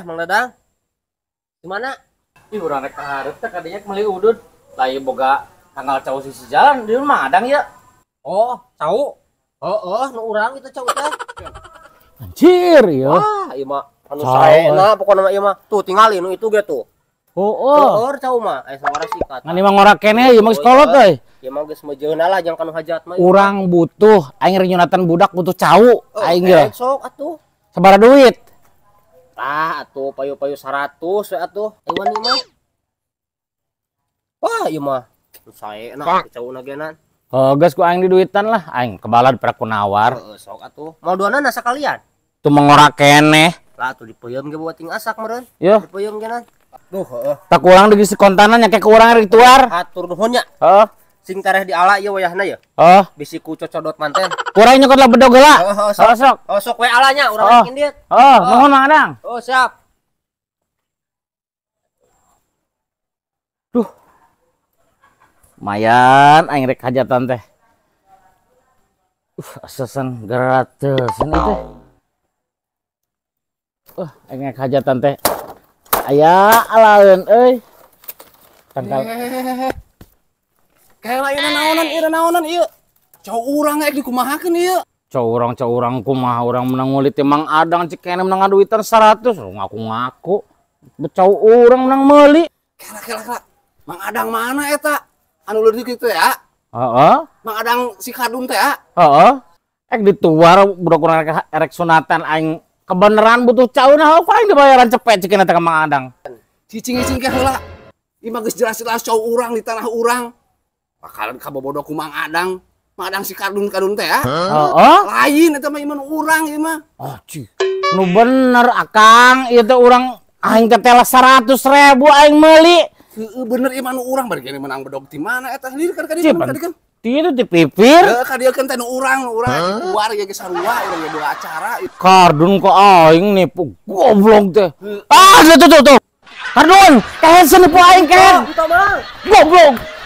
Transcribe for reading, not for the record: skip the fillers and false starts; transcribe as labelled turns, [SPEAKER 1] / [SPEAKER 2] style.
[SPEAKER 1] Mang Dadang. Gimana?
[SPEAKER 2] Ih, urang rek ka hareup teh kadinya meuli udud. Lain boga tanggal cau sisi jalan di rumah Adang ya.
[SPEAKER 1] Oh, cau. Heeh, nu urang itu cau teh.
[SPEAKER 2] Anjir, ieu.
[SPEAKER 1] Wah, ieu mah anu saena pokona mah ieu mah. Tuh tingali nu itu ge tuh.
[SPEAKER 2] Heeh.
[SPEAKER 1] Seueur cau mah, aya sawara sikat.
[SPEAKER 2] Ngan mah ngora keneh ieu mah geus kolot euy.
[SPEAKER 1] Ieu mah geus meujeuna lah jang kanu hajat mah.
[SPEAKER 2] Urang butuh aing nyunatan budak butuh cau aing ge.
[SPEAKER 1] Sok atuh.
[SPEAKER 2] Sabaraha duit?
[SPEAKER 1] Tah atuh payu-payu 100 we atuh. Ewan ieu mah. Wah, ieu mah saena cauna genan.
[SPEAKER 2] Oh, geus ku aing diduitan lah, aing kebalad prak ku nawar.
[SPEAKER 1] Heeh, sok atuh. Moal duanana sakalian.
[SPEAKER 2] Tuh mengora keneh.
[SPEAKER 1] Lah atuh dipeuyeum ge buat ting asak meureun. Dipeuyeum genan. Duh, heeh.
[SPEAKER 2] Tak kurang di kontanan nya kayak kurang rek tuar.
[SPEAKER 1] Hatur nuhun nya.
[SPEAKER 2] Heeh.
[SPEAKER 1] Sing tareh diala ieu wayahna ye.
[SPEAKER 2] Heeh.
[SPEAKER 1] Bisi ku cocodot manten.
[SPEAKER 2] Kurang nyokot lah bedog heula.
[SPEAKER 1] Heeh, sok.
[SPEAKER 2] Sok.
[SPEAKER 1] Oh, sok we alanya urang indit.
[SPEAKER 2] Heeh, nuhun Mang Adang.
[SPEAKER 1] Oh, siap.
[SPEAKER 2] Duh. Lumayan aing rek hajatan teh. Asasan gratisan itu. Aing rek hajatan teh. Aya alaeun euy. Tangkal.
[SPEAKER 3] Kayak ieu naonan, ieu naonan ieu. Cau urang rek dikumahakeun ieu.
[SPEAKER 2] Cau urang kumaha urang menang ngulit teh Mang Adang cik kene menang ngaduitan 100 ngaku-ngaku. Cau urang menang meuli.
[SPEAKER 3] Kela kela kela. Mang Adang mana eta? Anu leutik kitu ya?
[SPEAKER 2] Heeh.
[SPEAKER 3] Mang Adang si Kardun teh ya?
[SPEAKER 2] Heeh. Ek dituar budak urang rek sunatan aing kebeneran butuh cau nah aing dibayaran cepet cik kene teh ka Mang Adang.
[SPEAKER 3] Cicing-cicing ke heula. Ieu mah geus jelas-jelas cau urang di tanah urang. Bakalan kabobodo ku Mang Adang. Mang Adang si Kardun-Kardun teh ya.
[SPEAKER 2] Heeh.
[SPEAKER 3] Lain eta mah ieu mah urang ieu mah.
[SPEAKER 2] Oh, cih. Nu bener akang, ieu teh urang aing teh telah 100.000 aing meuli.
[SPEAKER 3] Heeh, bener ieu mah nu urang bari kene menang bedog ti mana eta lieur kan ka dieu kan.
[SPEAKER 2] Ti itu ti pipir.
[SPEAKER 3] Heeh, ka dieu kan teh nu urang, nu urang keluar ge geus sarua urang ge boga acara.
[SPEAKER 2] Kardun ka aing nipu goblok teh. Ah, tuh tuh tuh. Kardun, kahensen nipu aing kan. Goblok.